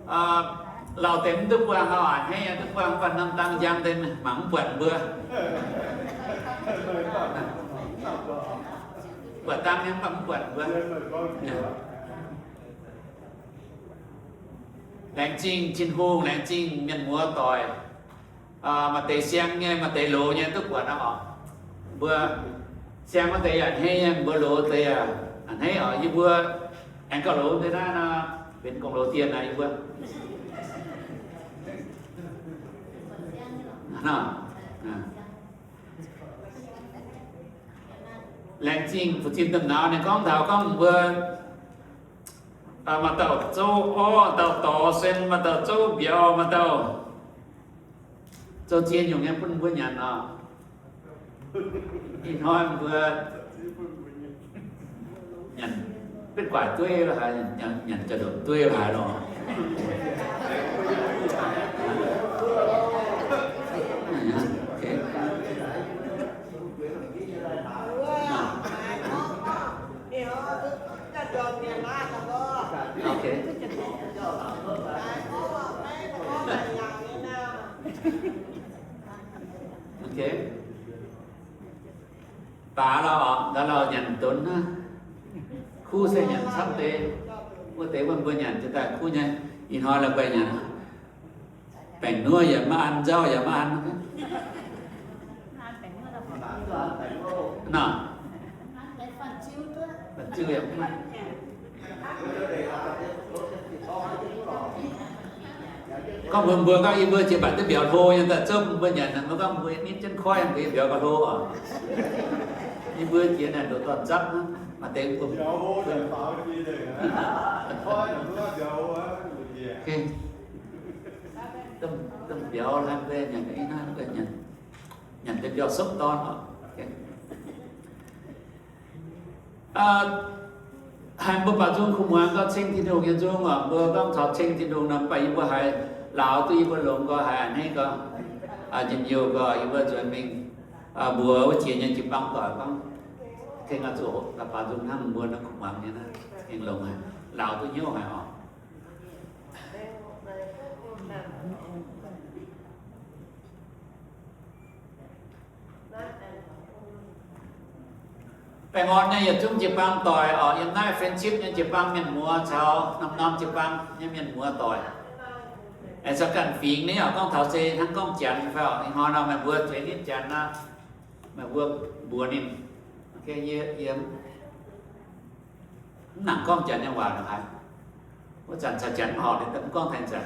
Lauh deix mv duqv buangh, a'hneiv yaac duqv buangh, mv baac norm dang njang deix mangc mv buatc mbuo. Buatc dang nyei mv baac mv buatc mbuo. Laengz zingh Tin-Hungh, laengz zingh mienh muoz doic. Maaih deix siang nyei, maaih deix loz nyei duqv buatc aqv oc. Mbuo siang maaih deix yaac a'hneiv nyei, mbuo loz deix yaac a'hneiv oc. Yie mbuo aengx gauh loz deix naaiv nor, benx gong-loz dienh naaiv yie mbuo. Laengz zingh fu'zin domh nauz ninh gorngv taux gorngv mbuo maaih dauh zouv orv, dauh dorh sen, maaih dauh zouv mbiauz, maaih dauh zouv ziex nyungc nyei bun mbuo nyanc oc. Ih hnoi mbuo nyanc betv guaaic dueiv lo haaix, nyanc jauv-ndoqc dueiv lo haaix nor. Baac lauh oc, ndau lauh nyanc donx hnangv. Kuv se nyanc camv deix. Wuov deix wuov mbuo nyanc jiex daaih kuv nyei. Ih hnoi la'guaih nyanc. Baengc nuov yaac maiv an, nzauv yaac maiv an. Nor, fanh ziu yaac maiv an. Gorngv mbuox mbuo gorngv yie mbuo jiex mbatc duqv mbiauz hlo nyei daaih zouv bun mbuo nyanc, mbuo gorngv mbuo nitv jienv koiv, mbuo nyei mbiauz gauh hlo oc. Yie mbuo jiex naaic ndoqc dorn-zapv, maaih deix mbuo domh mbiauz hnangv, nyanc deix mbiauz sopv dorn oc. Haiz mbuo baaux nzung kuv muangx gorngv ceng Tin-Hungh nyei nzung oc. Mbuo gorngv taux ceng Tin-Hungh nor, mv baac yie mbuo haiz lauz duqv yie mbuo longx gorx, haiz a'hneiv gorx, njien-youh gorx, yie mbuo nzuonx mingh mbuox wuov jiex nyei jiu-baang doic gorngv, tengx oix zuqc baaux nzung hnangv mbuo nor kuv muangx nyei naaiv, gengh longx haic, lauz duqv hnyouv haic oc. Baengh orn nyei yietc zungv jiu-baang doic oc, yiem naaiv friendship nyei jiu-baang mienh muoz caux norm-norm jiu-baang nyei mienh muoz doic. Aengx caux ganh fingx ni oc, gorngv taux se hnangv gorngv Janx fai oc, ih hnoi nor meih mbuo zueiz nitv Janx nor, meih mbuo mbuox ninh, yie, yie mv nangc gorngv Janx nyei waac haic. Wuov zanc caux Janx mv horpc, ninh mv gorngv tengx Janx.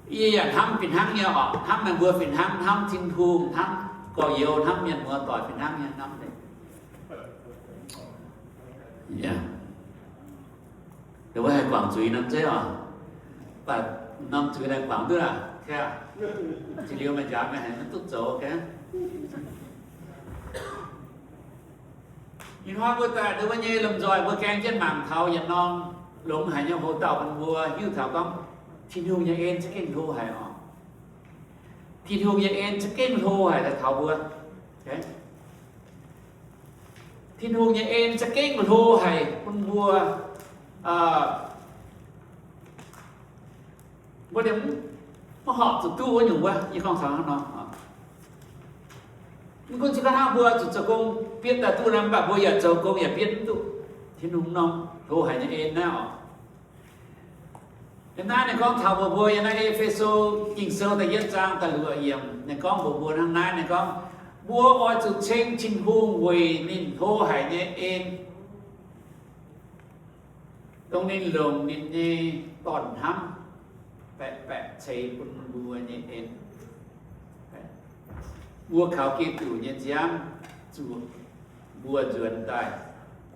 Yie yaac hnamv fih hnangv nyei oc, hnamv meih mbuo fih hnangv, hnamv Tin-Hungh, hnamv gorx-youz, hnamv mienh muoz doic fih hnangv nyei, hnamv. Wuov haih guangc zuiz norm zeiv oc. Baac norm zuiz naaiv guangc duqv aqv. Jiex liuz meih njaaux meih haiz maiv duqv zoux. Ih hnoi mbuo daaih ndon wuov nyei lomh nzoih mbuo gaeng jienv mangc taux yietc norm longx haic nyei houx-dauh bun mbuo hiuv taux gorngv Tin-Hungh nyei en za'gengh hlo haic oc. Tin-Hungh nyei en za'gengh hlo haic daaih taux mbuo. Tin-Hungh nyei en za'gengh hlo haic bun mbuo. Mbuo liemh mv horpc zuqc duqv wuov nyungc wuov, yie gorngv taux hnangv nor. Mv gunv se gorngv hnangv mbuo zuqc zoux gong bietv daaih duqv nor, mv baac mbuo yaac zoux gong yaac bietv mv duqv Tin-Hungh norm hlo haic nyei en naaiv oc. Yiem naaiv ninh gorngv taux mbuox mbuo yiem naaiv E^fe^so Ging-Sou da'yietv zaang da'luoqc yiemc, ninh gorngv mbuox mbuo hnangv naaiv, ninh gorngv, mbuo oix zuqc ceng Tin-Hungh weic ninh hlo haic nyei en, dongh ninh longc ninh nyei dorn-hnamv baeqc baeqc ceix bun mbuo nyei en. Mbuo kaux Giduc nyei nziaamv zuqc mbuo nzuonx daaih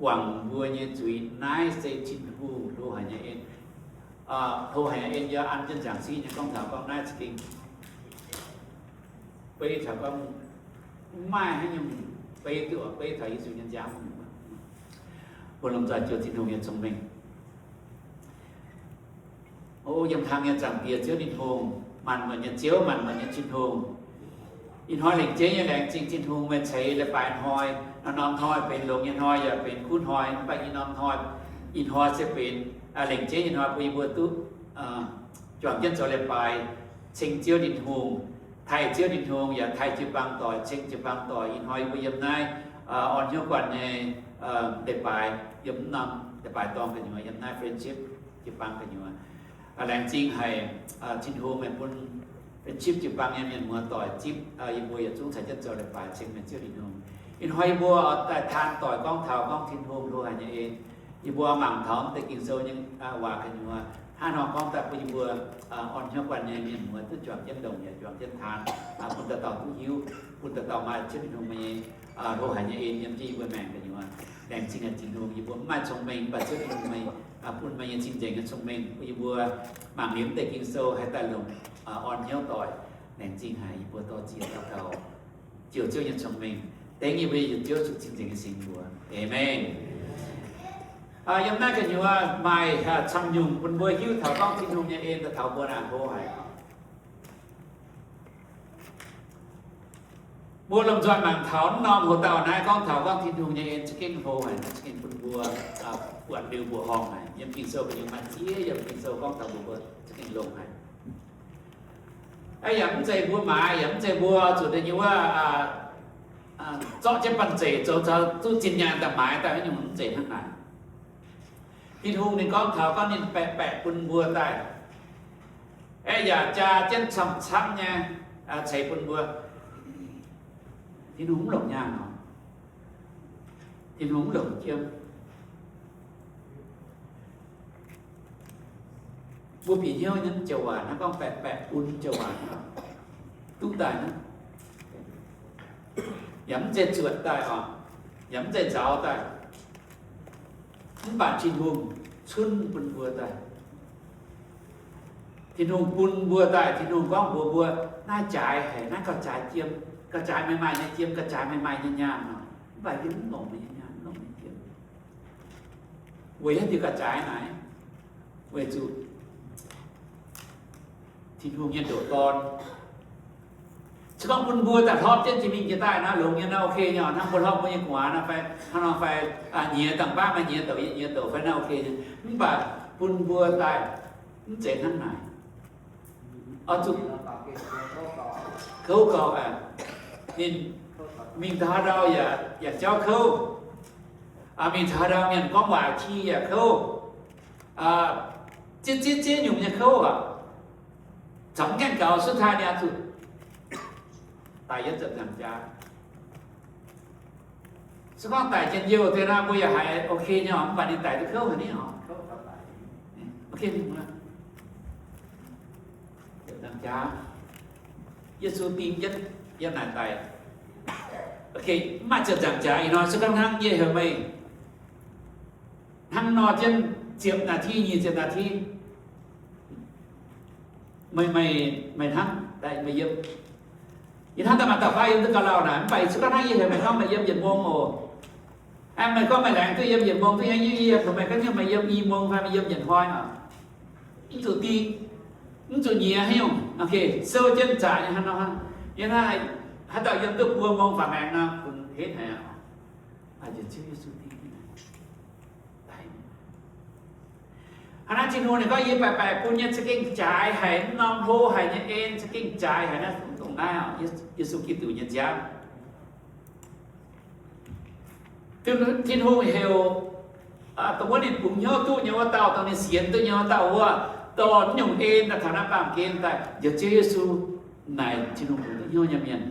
guangc mbuo nyei zuiz. Naaiv se Tin-Hungh hlo haic nyei en. Hlo haic nyei en yie an jienv nzaangc siqv nyei gorngv taux gorngv naaiv za'gengh beiv taux gorngv mv maaih haaix nyungc beiv duqv beiv taux Yesu nyei nziaamv. Mbuo lomh nzoih jouh Tin-Hungh nyei cong-mengh. O yiem kang nyei Zaangc Diex Ziouv Tin-Hungh, maanc muotc nyei Ziouv, maanc muotc nyei Tin-Hungh, Ih hnoi lengc jeiv nyei laengz zingh Tin-Hungh meih ceix leiz-baaix hnoi, norm hnoi benx longx nyei hnoi yaac benx kuv hnoi, mv baac ih norm hnoi, ih hnoi se benx lengc jeiv nyei hnoi bun yie mbuo duqv juangc jienv zoux leiz-baaix ceng Ziouv Tin-Hungh, taaih Ziouv Tin-Hungh yaac taaih jiu-baang doic, ceng jiu-baang doic. Ih hnoi yie mbuo yiem naaiv orn hnyouv guanh nyei leiz-baaix, yiem mv norm leiz-baaix dorngh gu'nyuoz, yiem naaiv Friendship jiu-baang gu'nyuoz. Laengz zingh haic Tin-Hungh meih bun Friendship jiu-baang nyei mienh muoz doic zipv yie mbuo yietc zungv caux jienv zoux leiz-baaix ceng meih Ziouv Tin-Hungh. Ih hnoi yie mbuo daaih taan doic gorngv taux gorngv Tin-Hungh hlo haic nyei en. Yie mbuo mangc taux deix Ging-Sou nyei waac gu'nyuoz, hnangv nor gorngv daaih bun yie mbuo orn hnyouv guanh nyei mienh muoz duqv juangc jienv longc yaac juangc jienv taan, bun dauh dauh duqv hiuv, bun dauh dauh maaih Ziouv Tin-Hungh meih nyei hlo haic nyei en yiem jienv yie mbuo maengc gu'nyuoz. Laengz zingh haic Tin-Hungh, yie mbuo mv maaih cong-mengh, mv baac Ziouv Tin-Hungh meih bun meih nyei cing-nzengc nyei cong-mengh bun yie mbuo mangc liuz mv deix Ging-Sou haih daaih longc orn hnyouv doic. Laengz zingh haic, yie mbuo dorh ziex daux gaux, ziouc Ziouv nyei cong-mengh, dengv yie mbuo nyei Ziouv Yesu cing-nzengc nyei singx mbuox. Aamen. Yiem naaiv gu'nyuoz maaih camv nyungc bun mbuo hiuv taux gorngv Tin-Hungh nyei en daaih taux mbuo naaic hlo haic. Mbuo lomh nzoih mangc taux mv norm hoc dauh naaiv gorngv taux gorngv Tin-Hungh nyei en za'gengh hlo haic, za'gengh bun mbuo buatc liuz mbuoqc horngh haic. Yiem Ging-Sou gu'nyuoz maaih ziex yiemc Ging-Sou gorngv taux mbuo, mbuo za'gengh longx haic. Yaac mv zeiz mbuo maaiz, yaac mv zeiz mbuo zuqc deix nyei wuov zorqv jienv banh zeic zoux caux duqv zinh nyaanh daaih maaiz daaih haaix nyungc, mv zeiz hnangv naaic. Tin-Hungh ninh gorngv taux gorngv ninh baeqc baeqc bun mbuo daaih, aeqv, yaac jaa jienv camv-camv nyei ceix bun mbuo. Tin-Hungh mv longc nyaanh oc. Tin-Hungh mv longc jiem. Mbuo bieqc hnyouv nyei mv joux waac hnangv, gorngv baeqc baeqc bun joux waac hnangv, duqv daaih hnangv. Yaac mv zeiz zuotc daaih oc, yaac mv zeiz nzauz daaih. Mv baac Tin-Hungh cunv bun mbuo daaih. Tin-Hungh bun mbuo daaih, Tin-Hungh gorngv mbuox mbuo, naaiv jaaix haic, naaiv gauh jaaix jiem, gauh jaaix meih maaih nyei jiem, gauh jaaix meih maaih nyei nyaanh oc. Mv baac yie mv longc meih nyei nyaanh, mv longc meih jiem. Weic haaix diuc gauh jaaix naaic? Weic zuqc Tin-Hungh nyei ndoqc Dorn. Se gorngv bun mbuo daaih hlorpv jienv jiex mingh jiex daaih naaiv, longx nyei naaiv ok nyei oc. Hnangv mbuo hlorpv mbuo nyei gu'nguaaz naaiv fai hnangv nor fai nyiex dangh baav maaih nyiex douc, nyiex douc fai naaiv ok nyei. Mv baac bun mbuo daaih mv zeiz hnangv naaic. Oix zuqc kouv gau, ninh mingh taux haaix ndau yaac jauv kouv. Mingh taux haaix ndau mienh gorngv waac ki yaac kouv. Zieqv zieqv zieqv nyungc nyei kouv aqv. Caux mv gaengh gaux, suv taaih ninh oix zuqc daic yiem ziepc nzaangc jaax. Se gorngv daic njien-youh deix nor, mbuo yaac haiz ok nyei oc, mv baac ninh daic duqv kouv haic ni oc. Yesu ding jienv yiem naaic daic. Mv maaih ziepc nzaangc jaax ih hnoi, se gorngv hnangv yie heuc meih hnangv nor jienv ziepc นาที, nyic ziepc นาที, meih, meih, meih hnangv daaih meih yiem. Yie hnangv daaih maaih dauh baav yiem duqv gauh lauh naaic, mv baac se gorngv hnangv yie heuc meih gorngv meih yiem yietc mong oc. Meih gorngv meih laengz duqv yiem yietc mong duqv, yie heuc meih gorngv meih yiem i mong fai meih yiem yietc hnoi oc. Mv zuqc ding, mv zuqc nyiex haaix nyungc. Sou jienv zaqc nyei hnangv nor hnangv. Yie hnangv haaix dauh yiem duqv buo mong faaux maengx nor, bun henv haic aqv. Hnangv naaiv Tin-Hungh ninh gorngv, yie baeqc baeqc bun nyei za'gengh jaaix haic, mv norm hlo haic nyei en za'gengh jaaix haic naaiv, dongh naaiv oc, Yesu Giduc nyei nziaamv. Tin-Hungh heuc dongh wuov ninh bungx hnyouv duqv nyei wuov dauh, dongh ninh sienx duqv nyei wuov dauh wuov, dorh naaiv nyungc en daaih taux naaiv baamh gen daaih njoux Ziouv Yesu naaic Tin-Hungh bungx duqv hnyouv nyei mienh.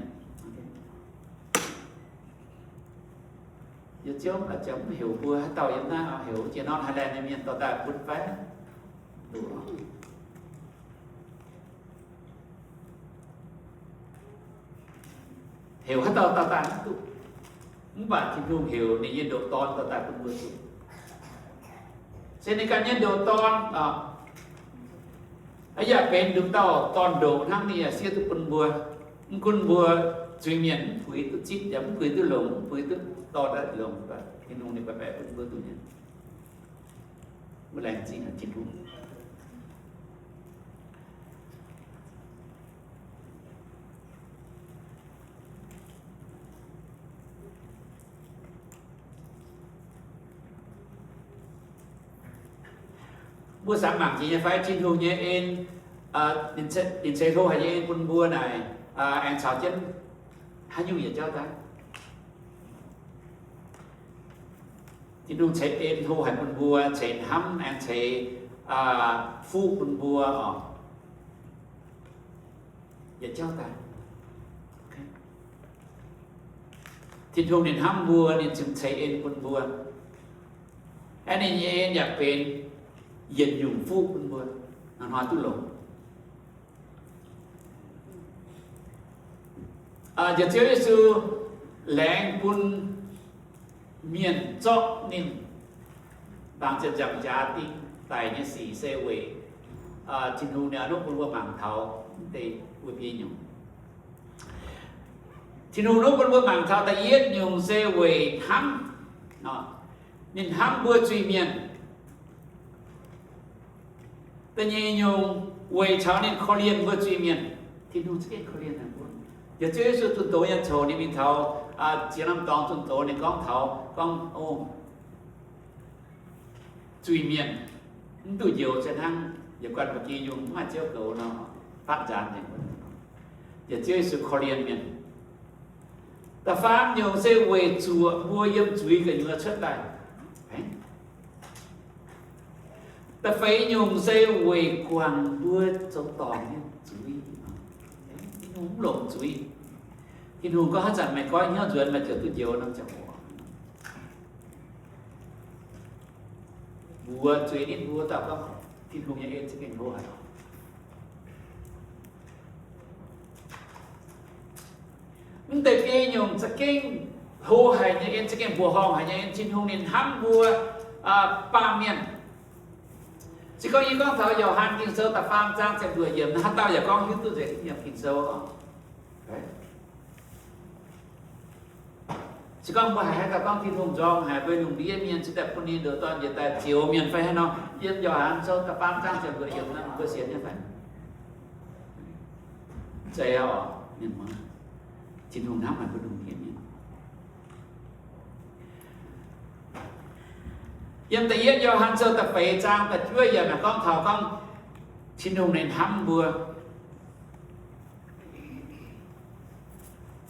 Yie Ziouv, Ziouv mv heuc mbuo haaix dauh yiem naaiv, heuc jiex norm Thailand nyei mienh dorh daaih bun fai? Heuc haaix dauh dauh daaih mv duqv. Mv baac Tin-Hungh heuc ninh nyei ndoqc Dorn dorh daaih bun mbuo zuqc. Se ninh ganh nyei ndoqc Dorn, yaac benx nduqc dauh dorn-ndoqc hnangv, ninh yaac siev duqv bun mbuo. Mv gunv mbuo zuiz-mienh mv puix duqv zipv, yaac mv puix duqv longc, mv puix duqv dorh daaih longc, Tin-Hungh ninh baeqc baeqc bun mbuo duqv nyei. Mbuo laengz zingh Tin-Hungh. Mbuo samx mangc jiex nyei fai Tin-Hungh nyei en, ninh ceix hlo haic nyei en bun mbuo naaic, aengx caux jienv haaix nyungc yietc jauv daaih? Tin-Hungh ceix en hlo haic bun mbuo, ceix hnamv aengx ceix fuqv bun mbuo oc. Yietc jauv daaih. Tin-Hungh ninh hnamv mbuo, ninh ziouc ceix en bun mbuo. Aeqv, ninh nyei en yaac benx yietc nyungc fuqv bun mbuo, hnoi-hnoi duqv longx. Njoux Ziouv Yesu laengz bun mienh zorqv ninh bangc ziepc nzaangc jaax ding daic nyei sic se weic Tin-Hungh ninh oix bun mbuo mangc taux deix wuov biei nyungc. Tin-Hungh oix bun mbuo mangc taux da'yietv nyungc se weic hnamv, ninh hnamv mbuo zuiz-mienh. Da'nyeic nyungc weic caux ninh korv-lienh mbuo zuiz-mienh. Tin-Hungh za'gengh korv-lienh mbuo. Njoux Ziouv Yesu zunh doz nyei coux ninh mingh taux ziex norm dorngx zunh doz, ninh gorngv taux gorngv, o, zuiz-mienh mv duqv njoux se hnangv yietc guanh ba'gi yungh mv maaih ziouv goux nor, faatv nzaanx nzengc. Njoux Ziouv Yesu korv-lienh mienh. Da'faam nyungc se weic zuoqc mbuo yiem zuiz gu'nyuoz cuotv daaih. Da'feix nyungc se weic guangc mbuo zoux dorngc nyei zuiz. Tin-Hungh mv longc zuiz. Tin-Hungh gorngv haaix zanc meih goiv hnyouv nzuonx, meih ziouc duqv njoux norm ziangh hoc. Mbuox zuiz ninh mbuo dauh gorngv, Tin-Hungh nyei en za'gengh hlo haic. Mv deix biei nyungc za'gengh hlo haic nyei en, za'gengh mbuoqc horngh haic nyei en, Tin-Hungh ninh hnamv mbuo baamh mienh. Se gorngv yie gorngv taux Yo^han Ging-Sou da'faam zaang ziepc luoqc yiemc, haaix dauh yaac gorngv hiuv duqv nzengc yiem Ging-Sou. Se gorngv mbuo haiz haaix dauh gorngv Tin-Hungh nzorng haic mbuo lungh ndiev mienh, cingx daaih bun ninh ndoqc dorn njiec daaih zioux mienh fai haaix nor, yiem Yo^han Sou da'faam zaang ziepc luoqc yiemc naaiv, mbuo sienx nyei fai? Zeiz oc. Mienh muoz, Tin-Hungh hnamv haic mbuo lungh ndiev mienh. Yiem da'yietv Yo^han Sou da'feix zaang da'juov yiemc naaic gorngv taux gorngv Tin-Hungh ninh hnamv mbuo.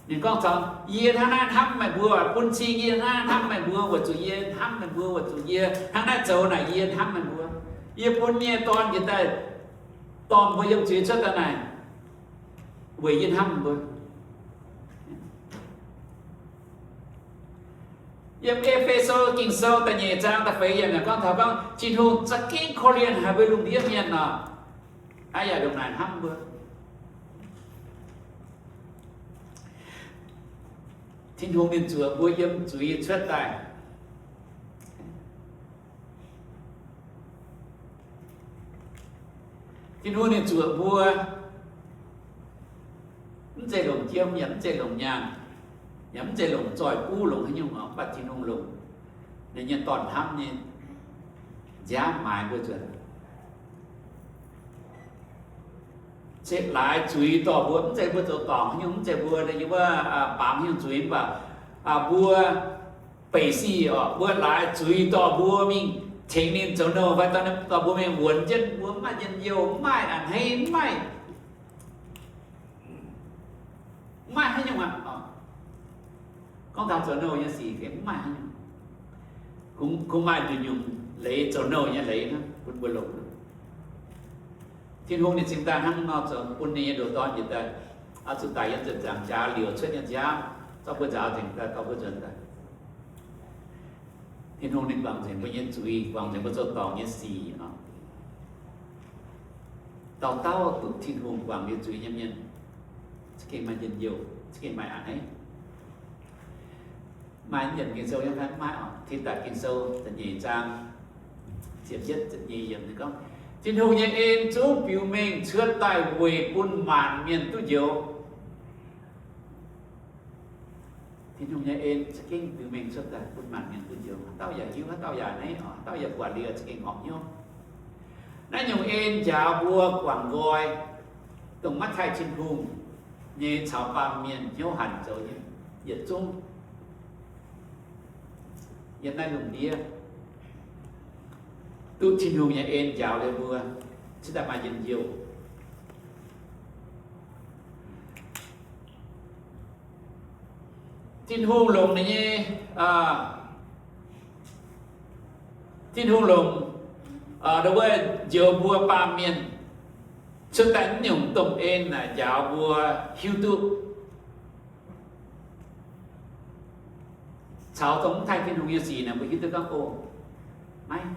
Ninh gorngv taux, yie hnangv naaiv hnamv meih mbuo, bun cing yie hnangv naaiv hnamv meih mbuo, weic zuqc yie hnamv meih mbuo, weic zuqc yie hnangv naaiv zoux naaic yie hnamv meih mbuo. Yie bun yie nyei Dorn njiec daaih dorh mbuo yiem zuiz cuotv daaih naaic, weic yie hnamv meih mbuo. Yiem E^fe^so Ging-Sou da'nyeic zaang da'feix yiemc naaic gorngv taux gorngv Tin-Hungh za'gengh korv-lienh haic mbuo lungh ndiev mienh nor, aa yaac ndongc naaic hnamv mbuo. Tin-Hungh ninh zuoqc mbuo yiem zuiz cuotv daaih. Tin-Hungh ninh zuoqc mbuo mv zeiz longc jiem, yaac mv zeiz longc nyaanh, yaac mv zeiz longc zoih buv, longc haaix nyungc oc, mv baac Tin-Hungh longc ninh nyei Dorn hnamv nyei nziaamv maaiz mbuo nzuonx. Setv laaix zuiz dorh mbuo, mv zeiz mbuo zoux dorngc haaix nyungc, mv zeiz mbuo yiem wuov baamz haaix nyungc zuiz, mv baac mbuo beic sic oc, mbuo laaix zuiz dorh mbuo mingh tengx ninh zoux nouh fai dorh mbuo mingh wuonx jienv, mbuo mv maaih njien-youh, mv maaih a'hneiv, mv maaih, mv maaih haaix nyungc aqv. Gorngv taux zoux nouh nyei sic mv maaih haaix nyungc. Kungx maaih nduqc nyungc leiz, zoux nouh nyei leiz bun mbuo longc. Tin-Hungh ninh cingx daaih hnangv nor zoux, bun ninh nyei ndoqc Dorn njiec daaih, oix zuqc daic yiem ziepc nzaangc jaax liouc cuotv nyei nziaamv, zorqv mbuo nzaaux nzengc daaih, dorh mbuo nzuonx daaih. Tin-Hungh ninh guangc nzengc mbuo nyei zuiz, guangc nzengc mbuo zoux dorngc nyei sic nor. Dauh dauh duqv Tin-Hungh guangc liuz zuiz nyei mienh, za'gengh maaih njien-youh, za'gengh maaih a'hneiv. Maaih yiemc Ging-Sou nyei fai mv maaih oc? Tin Daaih Ging-Sou da'nyeic zaang ziepc yietv, ziepc nyeic yiemc ninh gorngv, Tin-Hungh nyei en zungv biux mengh cuotv daaih weic bun maanc mienh duqv njoux. Tin-Hungh nyei en za'gengh biux mengh cuotv daaih bun maanc mienh duqv njoux. Haaix dauh yaac hiuv, haaix dauh yaac a'hneiv, haaix dauh yaac buatc liuz za'gengh horpc hnyouv. Naaiv nyungc en njaaux mbuo guangc nqoi, dongh maiv taaih Tin-Hungh nyei caux baamh mienh hnyouv hanc zoux nyei yietc zungv yiem naaiv lungh ndiev. duqv Tin-Hungh nyei en njaaux liuz mbuo, cingx daaih maaih njien-youh. Tin-Hungh longc ninh nyei, Tin-Hungh longc, wuov njoux mbuo baamh mienh cuotv daaih nyungc domh en naaic njaaux mbuo hiuv duqv caux dongh mv taaih Tin-Hungh nyei sic naaic mbuo hiuv duqv gorngv, o, maiv,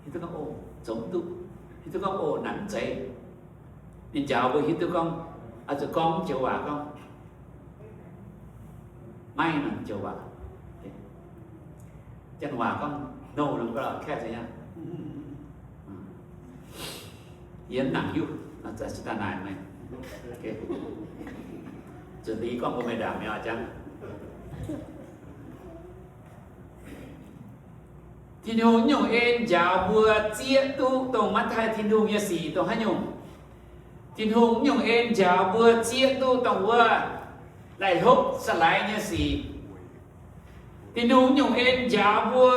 hiuv duqv gorngv, o, zoux mv duqv, hiuv duqv gorngv, o, naaic mv zeiz. Ninh njaaux mbuo hiuv duqv gorngv, oix zuqc gorngv joux waac gorngv, maiv nor joux waac. Janx waac gorngv no nor, kaeqv zeiz aqv. Yie mv nangc hiuv, daaih naaic meih. Zuqc deix gorngv mbuox meih ndaangc mi'aqv, jangv. Tin-Hungh nyungc en njaaux mbuo zieqv duqv dongh maiv taaih Tin-Hungh nyei sic dongh haaix nyungc. Tin-Hungh nyungc en njaaux mbuo zieqv duqv dongh wuov laih hlopv za'laix nyei sic. Tin-Hungh nyungc en njaaux mbuo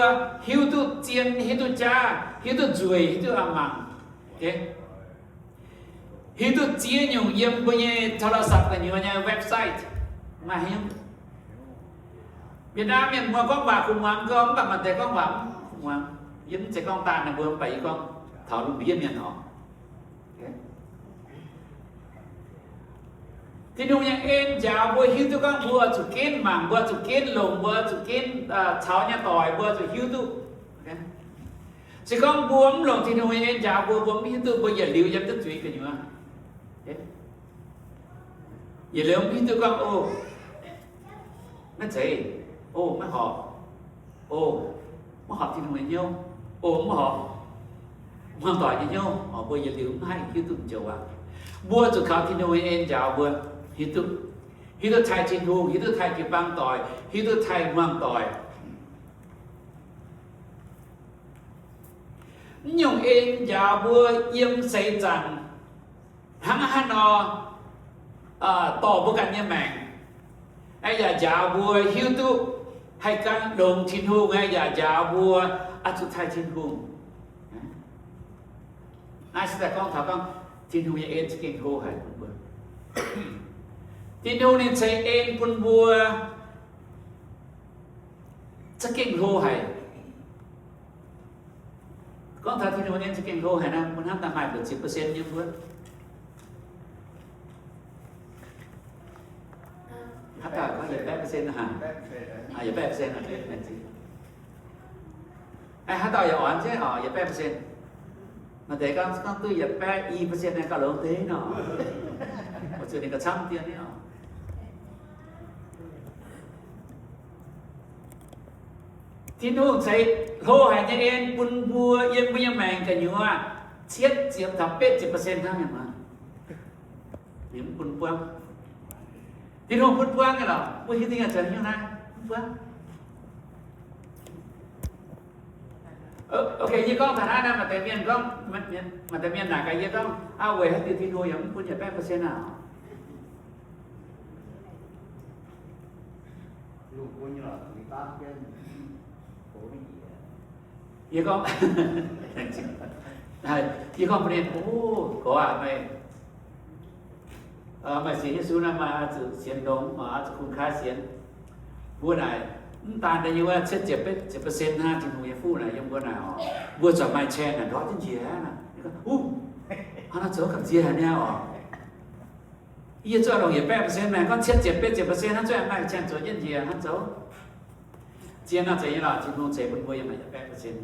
hiuv duqv zien, hiuv duqv jaav, hiuv duqv nzueic, hiuv duqv a'mangc. Hiuv duqv ziex nyungc yiem mbuo nyei โทรศัพท์ gu'nyuoz nyei website. Maaih haaix nyungc? Mienh naaiv mienh muoz gorngv waac kuv muangx gau, mv baac maaih deix gorngv waac mv kuv muangx. Yie mv zeiz gorngv daanh ninh mbuo, mv baac yie gorngv taux lungh ndiev mienh oc. Tin-Hungh nyei en njaaux mbuo hiuv duqv gorngv mbuo zuqc ginv mangc, mbuo zuqc ginv longc, mbuo zuqc ginv caux nyei doic, mbuo zuqc hiuv duqv. Se gorngv mbuo mv longc Tin-Hungh nyei en njaaux mbuo, mbuo mv hiuv duqv, mbuo yietc liuz yiem duqv zuiz gu'nyuoz. Yietc liuz mv hiuv duqv gorngv, o, maiv zeiz, o, maiv horpc, o, maiv horpc Tin-Hungh nyei hnyouv, o, maiv horpc hmuangv doic nyei hnyouv, mbuo yietc liuz mv haih hiuv duqv joux waac. Mbuo zuqc kaux Tin-Hungh nyei en njaaux mbuo hiuv duqv, hiuv duqv taaih Tin-Hungh, hiuv duqv taaih jiu-baang doic, hiuv duqv taaih hmuangv doic. Mv nyungc en njaaux mbuo yiem seix zaangc hnangv haaix nor dorh mbuo ganh nyei maengc, yaac njaaux mbuo hiuv duqv haih gan longx Tin-Hungh, yaac njaaux mbuo oix zuqc taaih Tin-Hungh. Naaiv se daaih gorngv taux gorngv Tin-Hungh nyei en za'gengh hlo haic bun mbuo. Tin-Hungh ninh ceix en bun mbuo za'gengh hlo haic. Gorngv taux Tin-Hungh nyei en za'gengh hlo haic naaiv, mbuo hnamv daaih maaih mbu'ziex percent nyei mbuo. Haaix dauh gorngv yietc baeqv percent hnangv? Yietc baeqv percent. Haaix dauh yaac oix zeiz oc, yietc baeqv percent. Maaih deix gorngv, gorngv duqv yietc baeqv i percent naaiv gauh longx deix nor. Oix zuqc ninh gauh camv dien nyei oc. Tin-Hungh ceix hlo haic nyei en bun mbuo yiem mbuo nyei maengc gu'nyuoz cietv ziepc taux betv ziepc percent hnangv mienh maah. Ninh mv bun buangv. Tin-Hungh bun buangv nyei lorqc, mbuo hiuv duqv nyei zoux nyungc naaiv mv buangv. Ok, yie gorngv taux naaiv nor, maaih deix mienh gorngv, maaih deix mienh naaic gaax yie gorngv, aa, weic haaix diuc Tin-Hungh yaac mv bun yietc baeqv percent aah? Yie gorngv, yie gorngv bun ninh, o, gorx aac, meih maaih sienx Yesu naaiv, maaih oix zuqc sienx longx, maaih oix zuqc kungx kaaix sienx. Mbuo naaic mv daan deix nyei wuov cietv ziepc betv ziepc percent hnangv, Tin-Hungh nyei fuqv naaic yiem mbuo naaic oc, mbuo zuqc maaih ceng naaic ndortv jienv njiec aqv. Huv, hnangv naaiv zoux gamh nziex haic niaa oc. Yie zuqc longc yietc baeqv percent maengx, gorngv cietv ziepc betv ziepc percent hnangv, zuqc maaih ceng zoux jienv njiec hnangv zoux. Zien nor zeiz nyei lorqc, Tin-Hungh ceix bun mbuo yiem naaic yietc baeqv percent.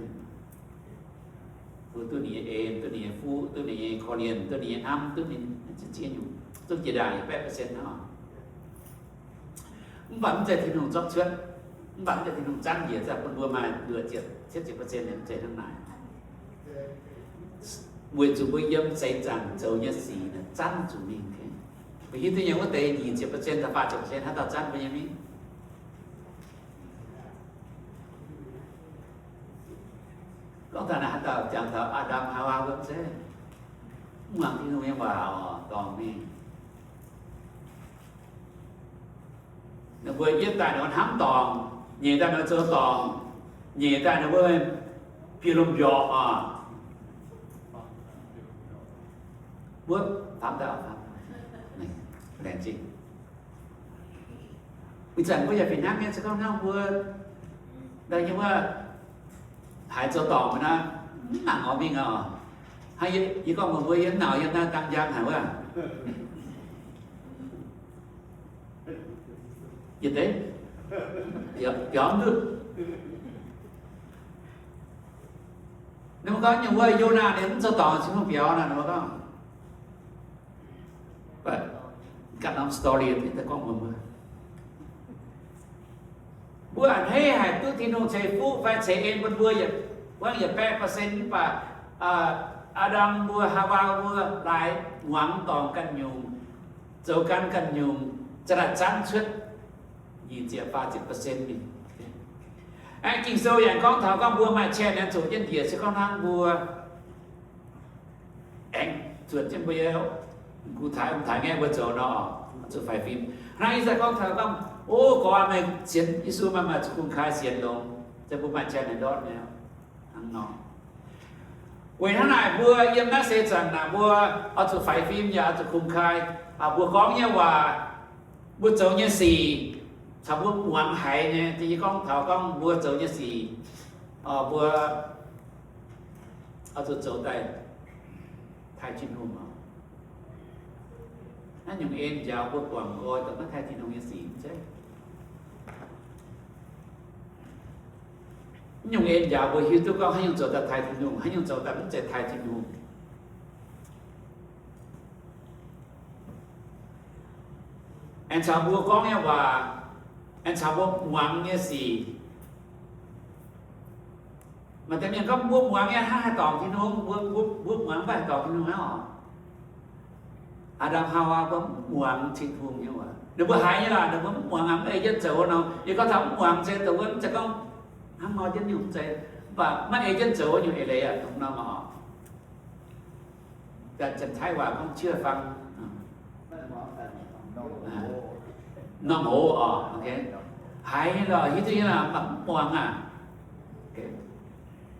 Mbuo duqv ninh nyei en, duqv ninh nyei fuqv, duqv ninh nyei korv-lienh, duqv ninh nyei hnamv, duqv ninh ziex nyungc, duqv jiex ndaangc yietc baeqv percent hnangv. Mv baac mv zeiz Tin-Hungh zorqv cuotv, mv baac mv zeiz Tin-Hungh zanv njiec, zanv bun mbuo maaih luoqc ziepc, cietv ziepc percent, mv zeiz hnangv naaic. Weic zuqc mbuo yiem seix zaangc zoux nyei sic zanv zuqc mingh. Mbuo hiuv duqv nyei wuov deix nyic ziepc percent caux faah ziepc percent haaix dauh zanv mbuo nyei mingh? Gorngv taux naaiv haaix dauh jangx taux Aa^ndam Haawaa wuov se mv muangx Tin-Hungh nyei waac oc, dorngc mingh. Ninh mbuo yietv daaih ninh mbuo hnamv dorngc, nyeic daaih ninh mbuo zoux dorngc, nyeic daaih ninh mbuo bieqc lomh mbiorqc oc. Mbuo, laengz zingh. Ih zanc mbuo yaac fih hnangv nyei, se gorngv hnangv mbuo, nyei wuov, haiz zoux dorngc nor, mv nangc oix mingh oc. Hnangv yie gorngv mbuox mbuo, yie mv nangc yiem naaiv dang njang haic wuov. Yietc deix biaux ndutv. Ninh mbuo gorngv nyei wuov, Yonaa ninh mv zoux dorngc, Tin-Hungh biaux nor, ninh mbuo gorngv. But got norm story daaih gorngv mbuox mbuo. Mbuo a'hneiv haic duqv Tin-Hungh ceix fuqv fai ceix en bun mbuo, wuov yietc baeqv percent mv baac Aa^ndam mbuo, Haawaa mbuo laaix muangx dorngc ganh nyungc, zoux gan ganh nyungc, za'naaic zanv cuotv nyic ziepc faah ziepc percent mingh. Aengx Ging-Sou yaac gorngv taux gorngv mbuo maaih chance aengx zuqc jienv njiec se gorngv hnangv mbuo aengx zuotc jienv mbuo nyei gu taaix, taaix ngaeqv mbuo zoux nor, zuqc faix fim. Hnangv ih zanc gorngv taux gorngv, o, gorx meih sienx Yesu, meih maaih zuqc kungx kaaix sienx longx, se mbuo maaih chance aengx ndortv nyei hnangv nor. Weic hnangv naaic mbuo yiem naaiv seix zaangc naaic mbuo oix zuqc faix fim yaac oix zuqc kungx kaaix. Mbuo gorngv nyei waac, mbuo zoux nyei sic, caux mbuo muangx haiz nyei, yie gorngv taux gorngv mbuo zoux nyei sic, mbuo oix zuqc zoux daaih taaih Tin-Hungh oc. Naaiv nyungc en njaaux mbuo guangc nqoi dongh maiv taaih Tin-Hungh nyei sic zeiv. Naaiv nyungc en njaaux mbuo hiuv duqv gorngv haaix nyungc zoux daaih taaih Tin-Hungh, haaix nyungc zoux daaih mv zeiz taaih Tin-Hungh. Aengx caux mbuo gorngv nyei waac, aengx caux mbuo muangx nyei sic. Maaih deix mienh gorngv mbuo muangx nyei hnangv haih dorngc Tin-Hungh, mbuo, mbuo, mbuo muangx mv baac haih dorngc Tin-Hungh hnangv oc. Aa^ndam Haawaa mbuo mv muangx Tin-Hungh nyei waac. Ninh mbuo haiz nyei lorqc, ninh mbuo mv muangx aqv, mv ei jienv zoux nor. Yie gorngv taux mv muangx se dongh wuov mv zeiz gorngv hnangv nor jienv nyungc zeiz, mv baac maiv ei jienv zoux nyungc eix leiz aqv, dongh norm oc. Janx-Taiv waac gorngv เชื่อฟัง norm hoz oc. Haiz nyei lorqc, hiuv duqv nyei lorqc, mv baac mv muangx aqv.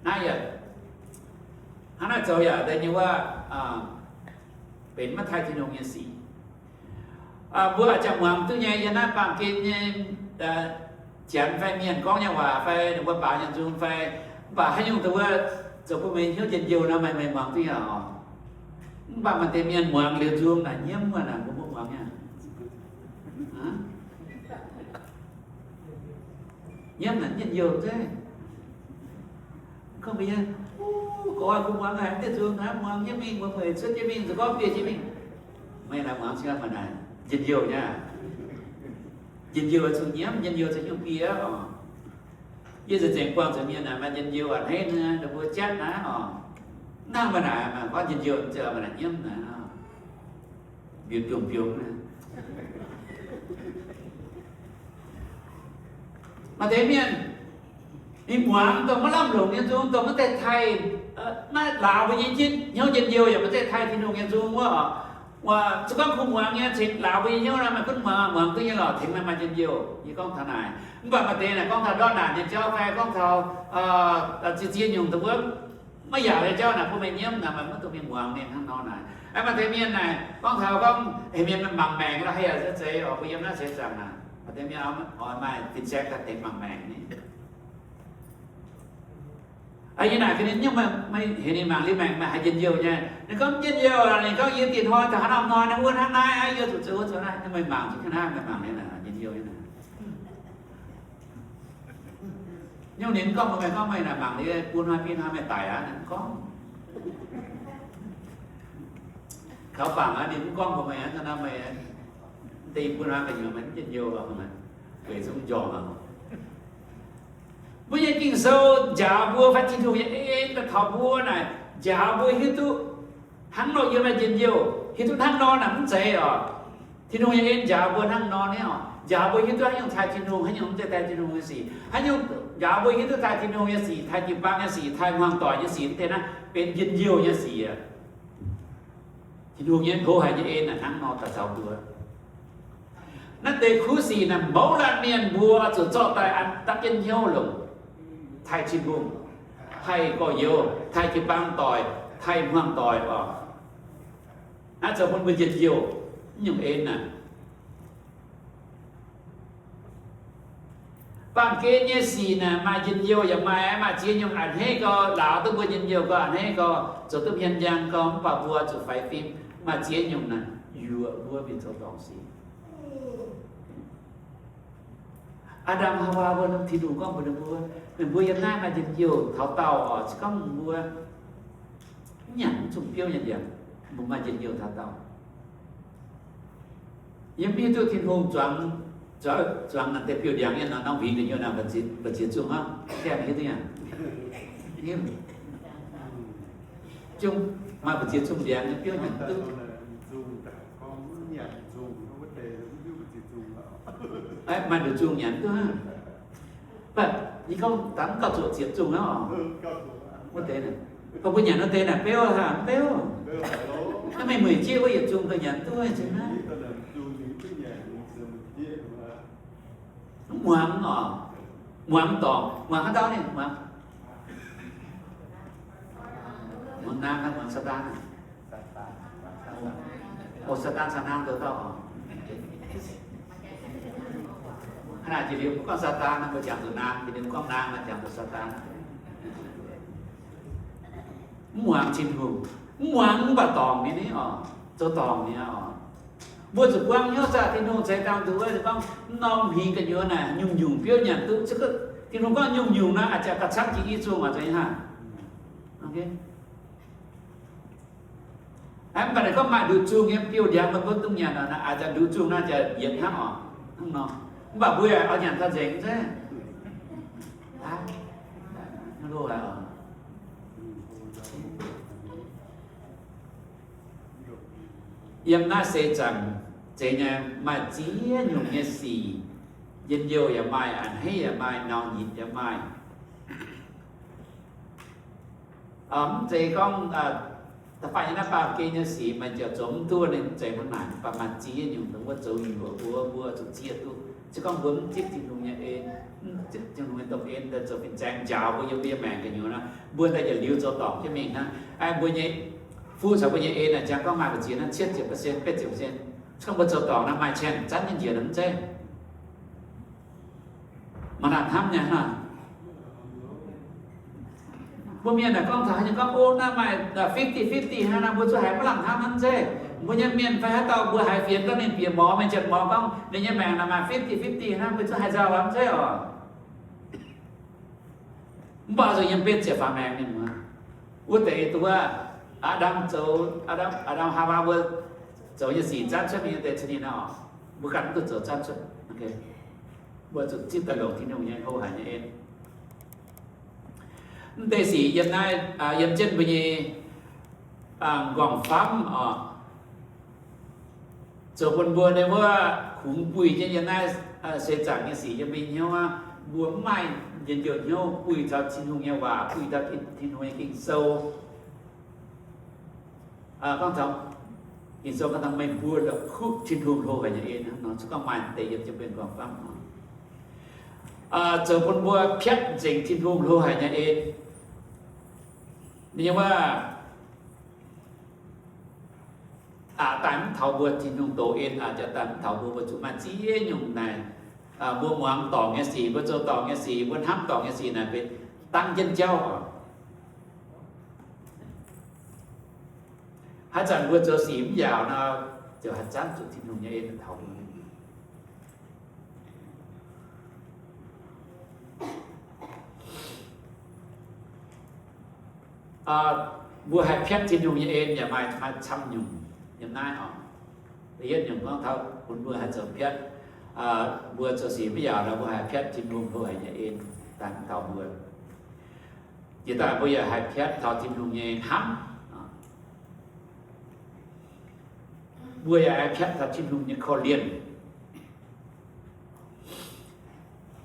Naaiv yaac hnangv naaiv zoux yaac deix nyei wuov, benx maiv taaih Tin-Hungh nyei sic. Mbuo a'jangc muangx duqv nyei, yiem naaiv baamh gen nyei janx fai mienh gorngv nyei waac fai ninh mbuo baaux nyei nzung fai, mv baac haaix nyungc dongh wuov zoux bun meih hnyouv njien-youh nor, meih, meih muangx duqv nyei oc. Mv baac maaih deix mienh muangx liuz nzung naaic nyiemv wuov naaic, mbuo mv muangx nyei. Nyiemv naaic njien-youh zeiv. Gorngv mbuo nyei, gorx, mbuo muangx haic, mv diuh nzung naaiv muangx jienv mingh, mbuo mueic cuotv jienv mingh, zoux gorngv biei jienv mingh. Meih naaic muangx cingx maaih naaic njien-youh nyei. Njien-youh zuqc nyiemv, njien-youh zuqc nyungc biei oc. Yie nzengc buangh zuqc mienh naaic maaih njien-youh a'hneiv naaiv, ninh mbuo jatv naaiv oc. Hnangv maaih naaic, maaih gorngv njien-youh ziouc maaih naaic nyiemv naaic. Mbiungc-mbiungc. Maaih deix mienh, ninh muangx dongh maiv lamh longc nyei nzung, dongh maiv zeiz taaih, maiv lauz mbuo nyei hnyouv njien-youh, yaac maiv zeiz taaih Tin-Hungh nyei nzung wuov. Zuqc gorngv kungx muangx nyei cingx lauz mbuo nyei hnyouv nor, meih gunv muangx, muangx duqv nyei lorqc, tengx meih maaih njien-youh. Yie gorngv taux naaic. Mv baac maaih deix naaic gorngv taux ndortv naanc nyei jauv fai gorngv taux ziex ziex nyungc dongh wuov maiv yaac nyei jauv naaic bun meih nyiemv naaic, meih maiv dungx mingh muangx ninh hnangv nor naaic. Maaih deix mienh naaic gorngv taux gorngv heuc mienh mangc maengc lorqc, haiz yaac zeiz oc, mbuo yiem naaiv seix zaangc naaic. Maaih deix mienh oix maaih fin-saeng daaih tengx mangc maengc ni. Yie naaic gaax ninh, nyungc meih heuc ninh mangc liuz maengc, meih haiz njien-youh nyei. Ninh gorngv njien-youh, ninh gorngv yie dinh hnoi taux haaix norm hnoi, ninh wuov hnangv naaiv, yie zuqc zoux wuov zoux naaiv, ninh meih mangc zuqc hnangv naaiv, meih mangc liuz naaic njien-youh nyei naaic. Nyungc ninh mv gorngv mbuox meih gorngv meih naaic mangc liuz buo hnoi biei hnoi meih daic aqv, ninh mv gorngv. Kaux bangc aqv, ninh mv gorngv mbuox meih aqv, hnangv naaiv meih deix buo hnoi gu'nyuoz meih mv njien-youh, weic zuqc mv njormh aqv. Mbuo nyei Ging-Sou njaaux mbuo fai Tin-Hungh nyei en daaih taux mbuo naaic, njaaux mbuo hiuv duqv hnangv nor yiem naaiv njien-youh, hiuv duqv hnangv nor naaic mv zeiz oc. Tin-Hungh nyei en njaaux mbuo hnangv nor nyei oc. Njaaux mbuo hiuv duqv haaix nyungc taaih Tin-Hungh, haaix nyungc mv zeiz taaih Tin-Hungh nyei sic. Haaix nyungc njaaux mbuo hiuv duqv taaih Tin-Hungh nyei sic, taaih jiu-baang nyei sic, taaih hmuangx doic nyei sic, mv deix naaiv benx njien-youh nyei sic aqv. Tin-Hungh nyei hlo haic nyei en naaic hnangv nor daaih caux mbuo. Naaiv deix kuv sic naaic mouz laanh mienh mbuo zuqc zorqv daaih an dapv jienv hnyouv longc, taaih Tin-Hungh, taaih gorx-youz, taaih jiu-baang doic, taaih hmuangx doic oc. Naaiv zoux bun mbuo njien-youh nyungc en naaic. Baamh gen nyei sic naaic maaih njien-youh yaac maaih, maaih ziex nyungc a'hneiv gau, lauz duqv mbuo njien-youh gau, a'hneiv gau, zoux duqv hmien njang gau, mv baac mbuo zuqc faix fim. Maaih ziex nyungc naaic yuoqc mbuo mingh zoux dorngc sic. Aa^ndam Haawaa mbuo, Tin-Hungh gorngv mbuox ninh mbuo, meih mbuo yiem naaiv maaih njien-youh taux daauh oc. Se gorngv mbuo mv nyanc mv zungh biouv nyei ndiangx, mbuo maaih njien-youh taux daauh. Yie mv hiuv duqv Tin-Hungh zuangx, zuangx naaic deix biouv-ndiangx nyei norm huingx da'nyeic naaic mbu'ziex zungh aqv. Gaengh hiuv duqv nyei. Zungv maaih mbu'ziex zungh ndiangx nyei biouv nyanc duqv. Maaih nduqc zungh nyanc duqv hnangv. Mv baac yie gorngv dangh mv gauh zuqc ziepc zungh aqv oc. Wuov deix naaic, gorngv mbuo nyanc wuov deix naaic beuv haaix, mv beuv. Hnangv meih mueic jieqv wuov yietc zungh gauh nyanc duqv nzengc naaiv. Mv muangx oc. Muangx dorngc, muangx haaix dauh ninh muangx? Muangx naang, muangx Saadaan. O, Saadaan caux naang zoux dauh oc. Hnangv naaic jiex liuz mbuo gorngv Saadaan nor, mbuo jangx zuqc naang, jiex liuz gorngv naang nor, jangx zuqc Saadaan. Mv muangx Tin-Hungh, mv muangx mv baac dorngc ninh oc, zoux dorngc ninh oc. Mbuo zuqc buangv hnyouv zaah Tin-Hungh ceix dangh nduqc wuov, gorngv mv norm huingx gu'nyuoz naaic nyungc-nyungc biouv nyanc duqv. Tin-Hungh gorngv nyungc-nyungc naaic, a'jangc gauh camv jiex i zungh oc, zoux nyei hnangv. Mv baac ninh gorngv maaih nduqc zungh nyei biouv-ndiangx meih mbuo duqv nyanc oc, a'jangc nduqc zungh naaiv jaax yietc hnangv oc, hnangv nor. Mv baac mbuo yaac oix nyanc taux nzengc zeiv. Yiem naaiv seix zaangc zeiz nyei, maaih ziex nyungc nyei sic, njien-youh yaac maaih, a'hneiv yaac maaih, naux nyitc yaac maaih. Mv zeiz gorngv da'faanh nyei naaiv baamh gen nyei sic meih ziouc zoux mv duqv, ninh mv zeiz hnangv naaic. Mv baac maaih ziex nyungc dongh wuov zoux yuoqc mbuo, mbuo zuqc zieqv duqv. Se gorngv mbuo mv zipv Tin-Hungh nyei en, mv zipv Tin-Hungh nyei domh en daaih zoux fin-saeng njaaux mbuo yiem mbuo nyei maengc gu'nyuoz nor, mbuo daaih yietc liuz zoux dorngc jienv mingh hnangv. Mbuo nyei fuqv caux mbuo nyei en naaic, jangx gorngv maaih mbu'ziex naaiv cietv ziepc percent, betv ziepc percent. Se gorngv mbuo zoux dorngc naaiv maaih cien zanv nyei njiec mv zeiv. Mangc naaic hnamv nyei hnangv. Mbuo mienh naaic gorngv taux haaix nyungc gorngv, o, naaiv maaih fifty fifty hnangv nor, mbuo zuqc haiz maiv lamh hnamv hnangv zeiv. Mbuo nyei mienh fai haaix dauh mbuo haiz fienx gorngv ninh bieqc mor, mienh ziepc mor gorngv ninh nyei maengc naaic maaih fifty fifty hnangv, mbuo zuqc haiz nzauh hnamv zeiv oc. Mv baac zuqc yiem betv ziepc faaux maengx mienh muoz. Wuov deix duqv wuov, Aa^ndam zoux, Aa^ndam, Aa^ndam Haawaa mbuo zoux nyei sic zanv cuotv mingh nyei deix cin-ninh oc. Mbuo ganh mv duqv zoux zanv cuotv. Mbuo zuqc zipv daaih longc Tin-Hungh nyei hlo haic nyei en. Mv deix sic yiem naaiv, yiem jienv mbuo nyei nqorngv-famv oc, zoux bun mbuo nyei wuov kungx buih jienv yiem naaiv seix zaangc nyei sic yiem mbuo nyei hnyouv aqv. Mbuo mv maaih njien-youh hnyouv buih taux Tin-Hungh nyei waac, buih taux Tin-Hungh nyei Ging-Sou. Gorngv taux Ging-Sou gorngv taux meih mbuo la'kuqv Tin-Hungh hlo haic nyei en hnangv nor, se gorngv maaih deix yiem jienv mbuo nqorngv-famv nor, zoux bun mbuo piatv nzengc Tin-Hungh hlo haic nyei en. Ninh nyei waac aqc daaih mv taux mbuo, Tin-Hungh doz en aqc daaih mv taux mbuo, mbuo zuqc maaih ziex nyungc naaic, mbuo muangx dorngc nyei sic, mbuo zoux dorngc nyei sic, mbuo hnamv dorngc nyei sic naaic benx dangv jienv jauv oc. Haaix zanc mbuo zoux sic mv yaauc nor, ziouc haih zanv zuqc Tin-Hungh nyei en taux mbuo. Mbuo haih piatv Tin-Hungh nyei en yaac maaih, maaih camv nyungc yiem naaiv oc. Da'yietv nyungc gorngv taux bun mbuo haih zoux piatv, mbuo zoux sic mv yaauc nor, mbuo haih piatv Tin-Hungh hlo haic nyei en daaih taux mbuo. Jiex daaih mbuo yaac haih piatv taux Tin-Hungh nyei hnamv. Mbuo yaac haih piatv taux Tin-Hungh nyei korv-lienh.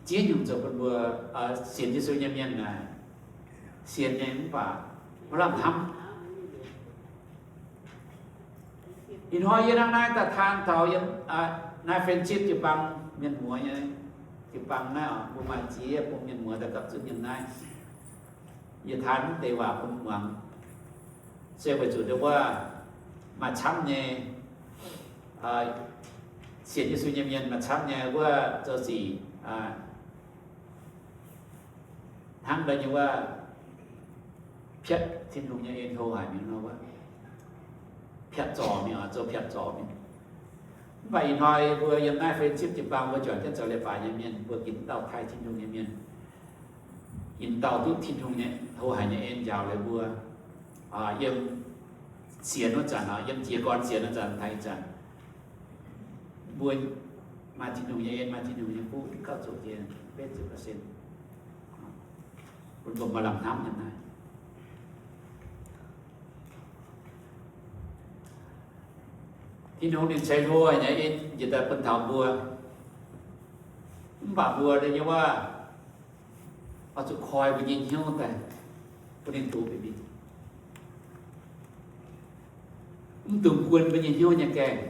Ziex nyungc zoux bun mbuo sienx Yesu nyei mienh naaic, sienx nyei mv baac maiv lamh hnamv. Ih hnoi yie hnangv naaiv daaih taan taux yiem naaiv French jiu-baang mienh muoz nyei, jiu-baang naaiv oc, mbuo maaih ziex bung mienh muoz daaih gapv zunv yiem naaiv. Yie taan mv deix waac bun muangx, se weic zuqc ndau wuov maaih camv nyei sienx Yesu nyei mienh, maaih camv nyei wuov zoux sic hnangv nyei wuov piatv Tin-Hungh nyei en hlo haic mingh nor wuov, piatv zorc mingh, zoux piatv zorc mingh. Mv baac ih hnoi mbuo yiem naaiv friendship jiu-baang mbuo juangc jienv zoux leiz-baaix nyei mienh, mbuo ginv dauh taaih Tin-Hungh nyei mienh, ginv dauh duqv Tin-Hungh nyei hlo haic nyei en njaaux liuz mbuo. Yiem sienx wuov zanc, yiem jiez gorn sienx wuov zanc, taaih ih zanc, mbuo maaih Tin-Hungh nyei en, maaih Tin-Hungh nyei fuqv gauh zuqc jiex betv zuqc ga'sen, bun mbuo maaih lamh hnamv nyei naaiv. Tin-Hungh ninh ceix hlo haic nyei en njiec daaih bun taux mbuo. Mv baac mbuo nyei wuov oix zuqc koi mbuo nyei hnyouv daaih bun ninh doz bieqc mingh, mv dungx guon mbuo nyei hnyouv nyei gaengh.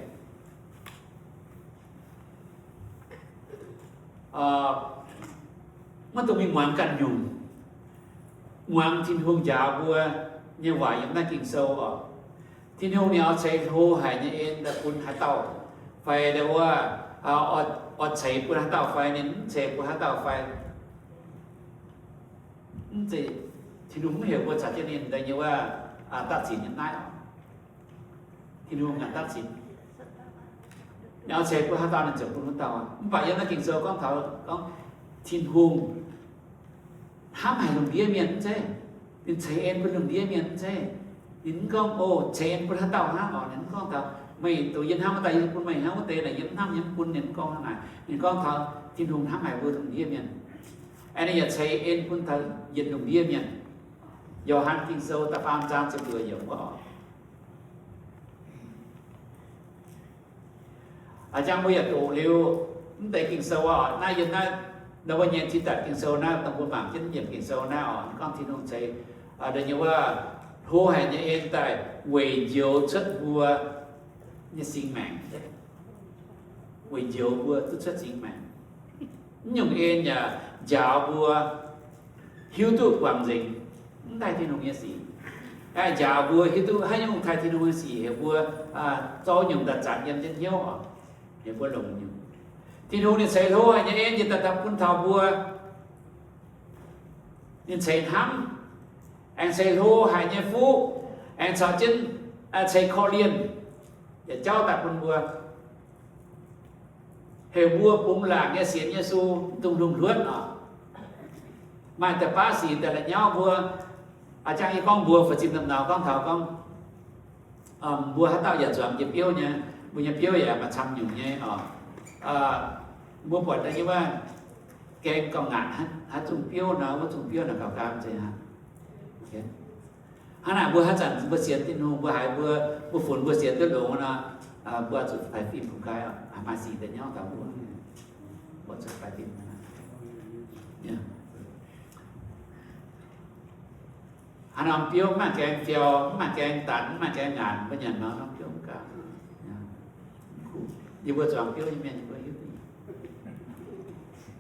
Maiv dungx mingh muangx ganh nyungc, muangx Tin-Hungh njaaux mbuo nyei waac yiem naaiv Ging-Sou oc. Tin-Hungh ninh oix ceix hlo haic nyei en daaih bun haaix dauh fai wuov, oix ceix bun haaix dauh fai ninh mv ceix bun haaix dauh fai, mv zeiz, Tin-Hungh mv heuc mbuo caux jienv ninh daaih nyei wuov dapv zinx nyei naaiv oc. Tin-Hungh naaic dapv zinx, ninh oix ceix bun haaix dauh ninh ziouc bun wuov dauh. Mv baac yiem naaiv Ging-Sou gorngv taux gorngv Tin-Hungh hnamv haic lungh ndiev mienh mv zeiz, ninh ceix en bun lungh ndiev mienh mv zeiz. Ninh mv gorngv, o, ceix en bun haaix dauh hnangv oc. Ninh mv gorngv taux meih doqc yie hnamv wuov dauh yie bun meih hnangv wuov deix naaic, yie mv hnamv yie mv bun. Ninh mv gorngv hnangv naaic. Ninh gorngv taux Tin-Hungh hnamv haic mbuo lungh ndiev mienh, ninh yaac ceix en bun taux yietc lungh ndiev mienh. Yo^han Ging-Sou da'faam zaang ziepc luoqc yiemc wuov oc. A'jang mbuo yaac doqc liuz mv deix Ging-Sou oc. Naaiv yiem naaiv, naaiv mbuo nyei tin daaih Ging-Sou naaiv, dongh mbuo mangc jienv yiemc Ging-Sou naaiv oc, gorngv Tin-Hungh ceix deix nyei wuov hlo haic nyei en daaih weic njoux cuotv mbuo nyei singx maengc, weic njoux mbuo duqv cuotv singx maengc. Mv nyungc en yaac njaaux mbuo hiuv duqv guangc nzengc mv daaih Tin-Hungh nyei sic. Njaaux mbuo hiuv duqv haaix nyungc taaih Tin-Hungh nyei sic, heuc mbuo zorqv nyungc daaih zanc yiem jienv hnyouv oc, heuc mbuo longc nyungc. Tin-Hungh ninh ceix hlo haic nyei en yie daaih bun taux mbuo. Ninh ceix hnamv, aengx ceix hlo haic nyei fuqv, aengx caux jienv ceix korv-lienh, yietc jauv daaih bun mbuo. Heuc mbuo bungx laangc nyei sienx Yesu, mv dungx lungh hluotv oc. Maaih deix baav sic daaih la'nyauv mbuo. A'jang yie gorngv mbuo fai zinh domh naux gorngv taux gorngv mbuo haaix dauh yaac zuangx jiex biouv nyei, mbuo nyei biouv yaac maaih camv nyungc nyei oc. Mbuo buatc daaih nyei wuov gaeng gauh ngaatc haaix zungh biouv nor, wuov zungh biouv naaic gauh gaam zeiz aqv. Hnangv naaic mbuo haaix zanc mbuo sienx Tin-Hungh, mbuo haiz mbuo, mbuo funx mbuo sienx duqv longx nor, mbuo zuqc faix fim bungx gaax, maaih sic daaih nyauv taux mbuo, mbuo zuqc faix fim. Haaix norm biouv mv maaih gaeng fiou, mv maaih gaeng danc, mv maaih gaeng ngaatc, mbuo nyanc nor norm biouv mv gaax. Yie mbuo zuangx biouv nyei mienh, yie mbuo hiuv duqv.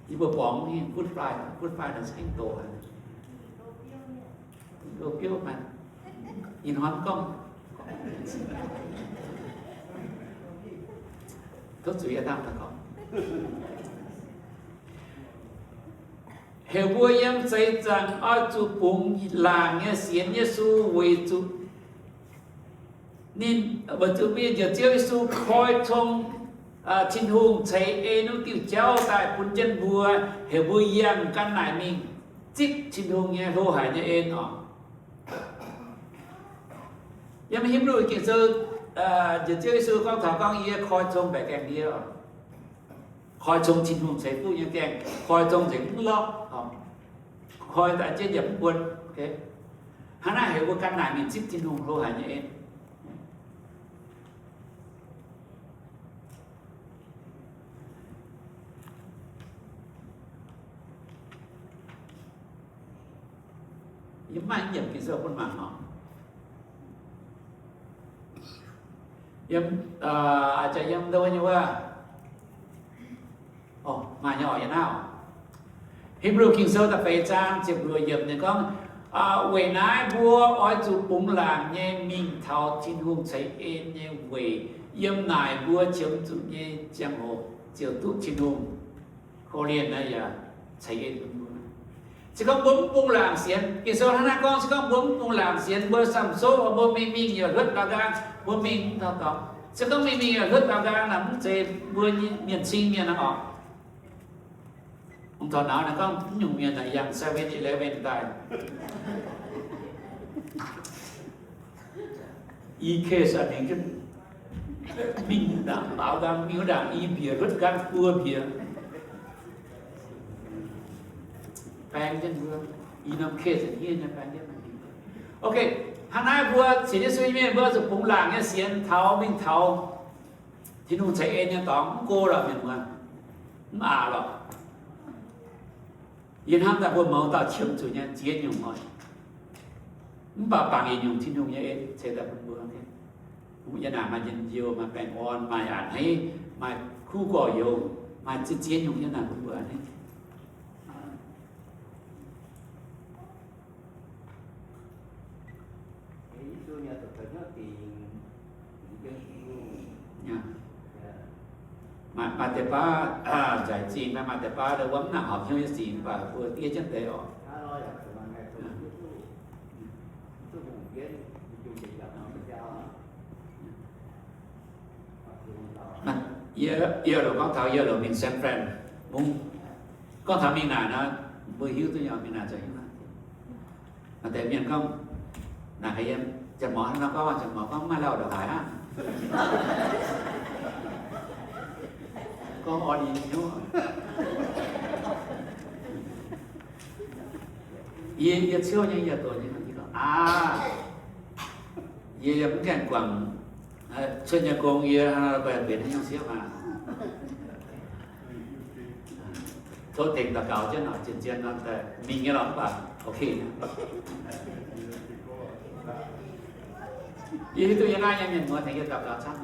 Yie mbuo borngz mingh butv fai, butv fai naaic za'gengh doqc haic. Loz biouv maaih ih hnoi gorngv, tov zuiz aqv, dangh gorngv. Heuc mbuo yiem seix zaangc oix zuqc bungx laangc nyei sienx Yesu weic zuqc ninh, weic zuqc mbuo nyei Njoux Ziouv Yesu koi cong Tin-Hungh ceix en wuov diuh jauv daaih bun jienv mbuo, heuc mbuo yangh gan naaic mingh zipv Tin-Hungh nyei hlo haic nyei en oc. Yiem Hipv^lu Ging-Sou, Njoux Ziouv Yesu gorngv taux gorngv, yie koi cong mbaeqc gaengh ndie oc. Koi cong Tin-Hungh ceix fuqv nyei gaengh, koi cong nzengc mv lorqc, koi daaih jienv yaac mv buonc. Hnangv naaiv heuc mbuo gan naaic mingh zipv Tin-Hungh hlo haic nyei en. Yie mv maaih yiemc Ging-Sou bun mangc oc. Yiem, aa, yiem ndo nyei wuov, o, maaih nyei oc, yiem naaiv oc. Hipv^lu Ging-Sou da'feix zaang ziepc luoqc yiemc ninh gorngv, Weic naaiv mbuo oix zuqc bungx laangc nyei mingh taux Tin-Hungh ceix en nyei weic, yiem naaic mbuo qiemx zuqc nyei ziangh hoc ziouc duqv Tin-Hungh korv-lienh naaiv yaac ceix en bun mbuo. Se gorngv mbuo mv bungx laangc sienx, Ging-Sou hnangv naaiv gorngv, se gorngv mbuo mv bungx laangc sienx, mbuo samv souv, mbuo mingh mingh yaac hluotv ndau nqaang, mbuo mingh mv taux dorngx. Se gorngv mingh mingh yaac hluotv ndau nqaang naaic, mv zeiz mbuo mienh cing mienh aqv oc. Mv taux naaiv naaic gorngv mv nyungc mienh naaic yangh Seven Eleven daaih. I case a'hneiv jienv mingh ndaangc, baaux nqaang mingh wuov ndaangc i mbiec, hluotv nqaang buo mbiec, baeng jienv mbuo. I norm case hniev nyei baeng jienv. Ok, hnangv naaiv mbuo sienx Yesu nyei mienh mbuo zuqc bungx laangc nyei sienx taux mingh taux Tin-Hungh ceix en nyei dorngx, mv go lorqc mienh muoz, mv aqc lorqc. Yie hnamv daaih mbuo mouz dauh qiemx zuqc nyei ziex nyungc oc. Mv baac bangc yietc nyungc Tin-Hungh nyei en ceix daaih bun mbuo. Yie naaic maaih njien-youh, maaih baengh orn, maaih a'hneiv, maaih kuv gorx-youz, maaih ziex ziex nyungc yie naaic bun mbuo a'hneiv. Maaih, maaih deix baav nzaic zingh, maaih deix baav wuov mv nangc horpc hnyouv nyei sic, mv baac mbuo diev jienv deix oc. Yie, yie loc gorngv taux yie loc mingh San Fran, mungv gorngv taux mingh naaic nor, mbuo hiuv duqv nyei, mingh naaic zoux hiuv. Maaih deix mienh gorngv, naaic yiem, Janx-Morc hnangv nor gorngv, Janx-Morc gorngv maaih lauh ndongc haaix aqv. Gorngv orn nyei hnyouv. Yie, yie ciouv nyei, yie doqc nyei, aa, yie yiem mv gaengh guangc cuotv nyei gong, yie benx haaix nyungc siepv maah. Tov tengx daux gaux jienv nor, zien-zien nor, mingh nyei lorqc, mv baac ok. Yie hiuv duqv yie naaiv nyei mienh muoz tengx yie daux gaux camv.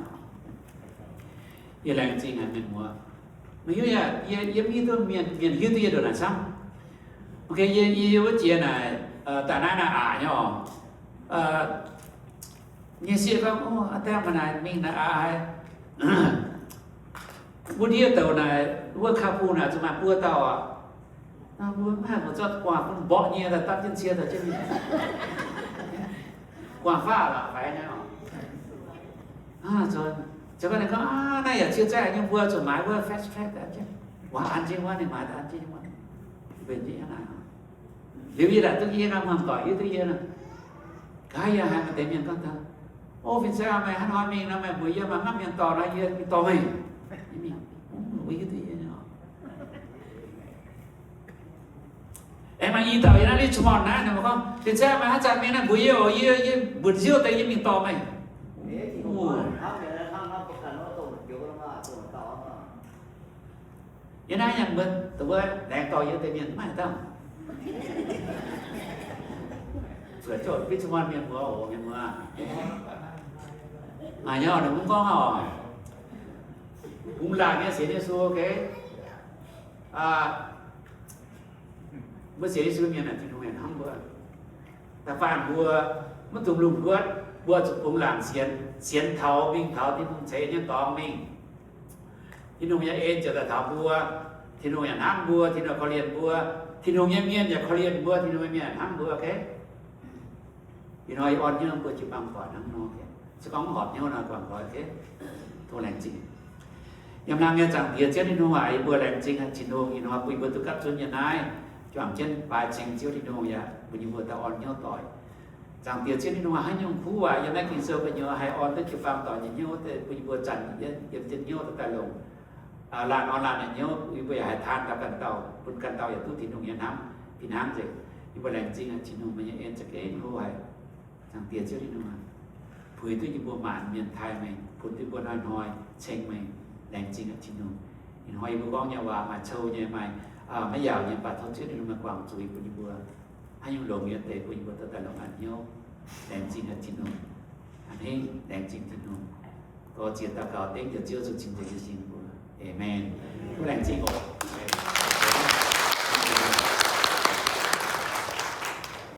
Yie laengz zingh haic mienh muoz. Meih hiuv yaac, yie, yie mv hiuv duqv mienh, mienh hiuv duqv yie ndongc naaic camv. Ok, yie, yie wuov jiex naaic, daaih naaiv naaiv aqc nyei oc. Nyei sieqv gorngv, aa, dangh maaih naaic mingh naaic aqc haic. Wuov ndiev douc naaic, wuov couple naaic zuqc maaih buo dauh aqv. Mbuo mv haih muoz-zorqv guangc bun mborqv nyei daaih dapv jienv cie daaih jienv mingh. Guangc faah lorqc faix nyei oc. Zoux gau ninh gorngv, aa, naaiv yaac cie zaeqv nyei, mbuo zuqc maaiz wuov fast track daaih jienv. Waac an jienv wuov, ninh maaiz daaih an jienv wuov. Mbenc jienv hnangv naaic. Liuz yie daaih duqv yie naaiv hmuangx doic hiuv duqv yie nor. Gaax yie haiz maaih deix mienh gorngv taux, o, fin-saeng meih hnangv hnoi mingh nor, meih mbuox yie maaih maiv mienh dorh nor, yie dorh meih. Mbuo hiuv duqv yie nor. Aengx maaih i dauh yiem naaiv Richmond naaiv, ninh gorngv, fin-saeng meih haaix zanc mingh naaiv mbuox yie oc, yie, yie mbuox nziouv deix yie mingh dorh meih. Yie naaiv nyanc mbuo, dongh wuov laengz dorh yie deix mienh maiv dauh. Zuqc Richmond mienh mbuox oc, mienh mbuox. Maaih nyei oc, ninh mv gorngv oc. Bungx laangc nyei sienx Yesu, ok. Mbuo sienx Yesu mienh aah, Tin-Hungh yaac hnamv mbuo. Da'faanh mbuo maiv dungx lungh nquatv, mbuo zuqc bungx laangc sienx, sienx taux mingh taux Tin-Hungh ceix nyei dorngx mingh. Tin-Hungh nyei en ziouc daaih taux mbuo. Tin-Hungh yaac hnamv mbuo, Tin-Hungh korv-lienh mbuo. Tin-Hungh nyei mienh yaac korv-lienh mbuo, Tin-Hungh nyei mienh yaac hnamv mbuo, ok. Ih hnoi yie orn hnyouv mbuo jiu-baang doic hnangv nor, se gorngv mv horpc hnyouv nor, guangc doic, ok. Tov laengz zingh. Yiem laangz nyei Zaangc Diex Ziouv Tin-Hungh aac, yie mbuo laengz zingh haic Tin-Hungh, ih hnoi bun yie mbuo duqv gapv zunv yiem naaiv juangc jienv baaix ceng Ziouv Tin-Hungh yaac bun yie mbuo daaih orn hnyouv doic. Zaangc Diex Ziouv Tin-Hungh, haaix nyungc kuv waac yiem naaiv Ging-Sou gu'nyuoz haih orn duqv jiu-baang doic nyei hnyouv, bun yie mbuo zanc yiem jienv hnyouv daaih longc laanh orn laanh nyei hnyouv, yie mbuo yaac haih taan taux ganh dauh, bun ganh dauh yaac duqv Tin-Hungh nyei hnamv fih hnangv nzengc. Yie mbuo laengz zingh Tin-Hungh meih nyei en za'gengh hlo haic. Zaangc Diex Ziouv Tin-Hungh aac, puix duqv yie mbuo maanc mienh taaih meih, bun duqv yie mbuo hnoi-hnoi ceng meih. Laengz zingh Tin-Hungh. Ih hnoi yie mbuo gorngv nyei waac maaih cou nyei, maaih maiv yaauc nyei, mv baac tov Ziouv Tin-Hungh meih guangc zuiz bun yie mbuo. Haaix nyungc longx nyei deix bun yie mbuo daaih longc a'hneiv. Laengz zingh Tin-Hungh. A'hneiv, laengz zingh Tin-Hungh. Dor-ziec daux gaux dengv Diex Ziouv Yesu cing-nzengc nyei sin mbuo. Aamen. Tov laengz zingh oc.